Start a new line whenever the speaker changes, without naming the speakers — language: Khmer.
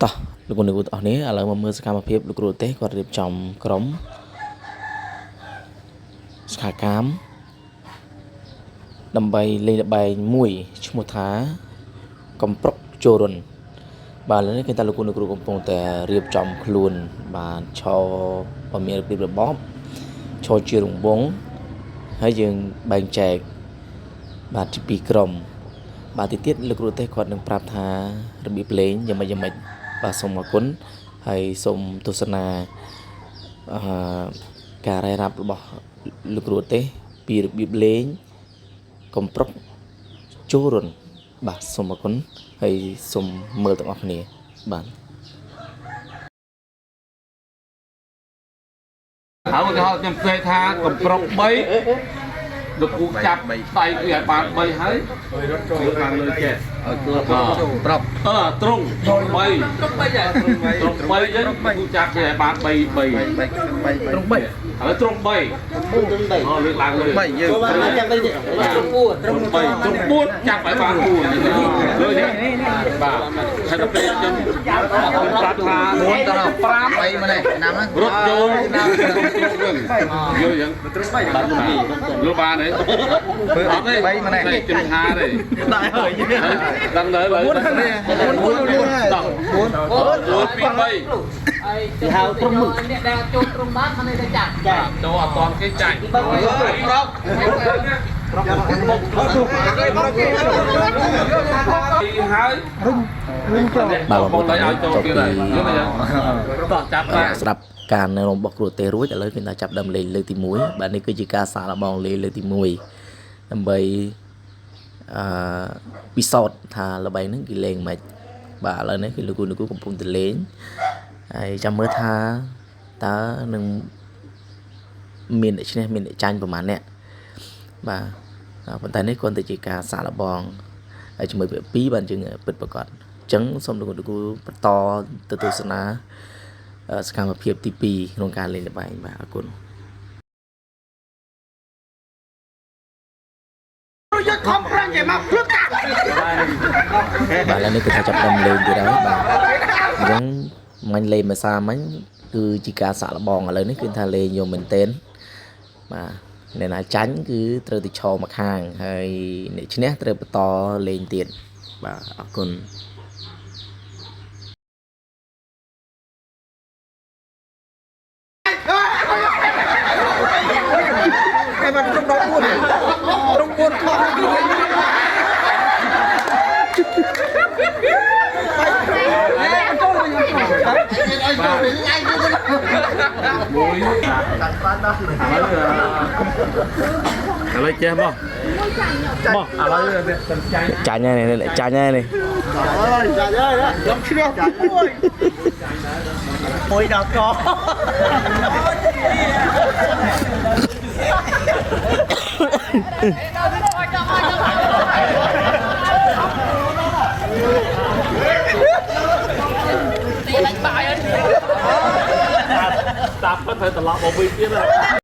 តោះលោកគ្រូទាំងអស់នេះឥឡូវមកមើលសកម្មភាពលោកគ្រូទេសគាត់រៀបចំក្រុមស្ខាកាមដើម្បីលេងល្បែងមួយឈ្មោះថាកំប្រុកចូលរុនបាទឥឡូវនេះគេថាលោកគ្រូលោកគ្រូកំពុងតែរៀបចំខ្លួនបាទឈរបើមានរបៀបរបបឈរជារង្វង់ហើយយើងបែងចែកបាទជាពីរក្រុមបាទទីទៀតលោកគ្រូទេសគាត់នឹងប្រាប់ថារបៀបលេងយ៉ាងម៉េចយ៉ាងម៉េចបាទសូមអរគុណហើយសូមទស្សនាអឺការរ៉ាយរាប់របស់លោកគ្រូទេសពីរបៀបលេងកំប្រុកចូលរុនបាទសូមអរគុណហើយសូមមើលទាំងអស់គ្នាបាទ
ហើយឧទាហរណ៍ខ្ញុំផ្សេងថាកំប្រុក3លោកគ្រូចាប់ដៃគឺឲ្យបាន3ហើយរត់ចូលបានលើចេះ
ឲ្យគ្រូប្រាប់
អឺត្រង់3ត្រង់3ត្រង់3ចឹងគ្រូចាប់គេឲ្យបាន3 3
3 3ត្រង់3
ឥឡូវត្រង់3អូលើកឡើងលើ
3យើង
ត្រង់4ត្រង់3ត្រង់4ចាប់ឲ្យបាន4លើនេះបាទហើយដល់ពេលខ្ញុំប្រាប់ថា
4ដល់
5
3ម្លេះឆ្នាំហ្នឹង
រត់ចូលវិញយល់យ៉ាងបាទយល់បានទេអត់ទេ
3ម្លេះ
ជំហាទេ
ដាក់ហើយ
ដឹងទៅឡើយ
4 4 4
10 4 2 3
ហើយហៅត្រង់មឹកអ្នកដែលចូលត្រង់បានមិនได้ចាក់ចា
ចូលអត់តន់គេចាញ់
ប្រាប់
ហើយ
បាទបងប្អូន
ឲ្យ
ត
ចូល
ទៅពី
ទៀតហើយយល់ទេតោះចាប់បាន
ស្រាប់ការណែនាំរបស់គ្រូទេសរួចឥឡូវគេថាចាប់ដើមលេងលើកទី1បាទនេះគឺជាការសាកល្បងលេងលើកទី1ដើម្បីអឺពិសោធន៍ថាល្បែងហ្នឹងគេលេងមិនបាទឥឡូវនេះគឺលោកគ្រូលោកគ្រូកំពុងតែលេងហើយចាំមើលថាតើនឹងមានអ្នកឈ្នះមានអ្នកចាញ់ប្រហែលអ្នកបាទប៉ុន្តែនេះគ្រាន់តែជាការសាកល្បងហើយជាមួយវគ្គ2បានយើងពិតប្រាកដអញ្ចឹងសូមលោកគ្រូលោកគ្រូបន្តទៅទស្សនា សកម្មភាពទី2ក្នុងការលេងល្បែងបាទអរគុណបាទឥឡូវនេះគឺថាចាប់ផ្ដើមលេងទៀតហើយបាទអញ្ចឹងមិញលេងមួយសាមិញគឺជាការសាក់លបងឥឡូវនេះគឺថាលេងយកមែនទែនបាទអ្នកណាចាញ់គឺត្រូវទៅឈរមកខាងហើយអ្នកឈ្នះត្រូវបន្តលេងទៀតបាទអរគុណ
មួយឥឡូវចេះមកមកឥឡូវអ្នកចាញ់
ចាញ់ហើយនេះចាញ់ហើយនេះ
មួយដល់ក
តាប់ត្រូវត្រឡប់មកវិញទៀតហើយ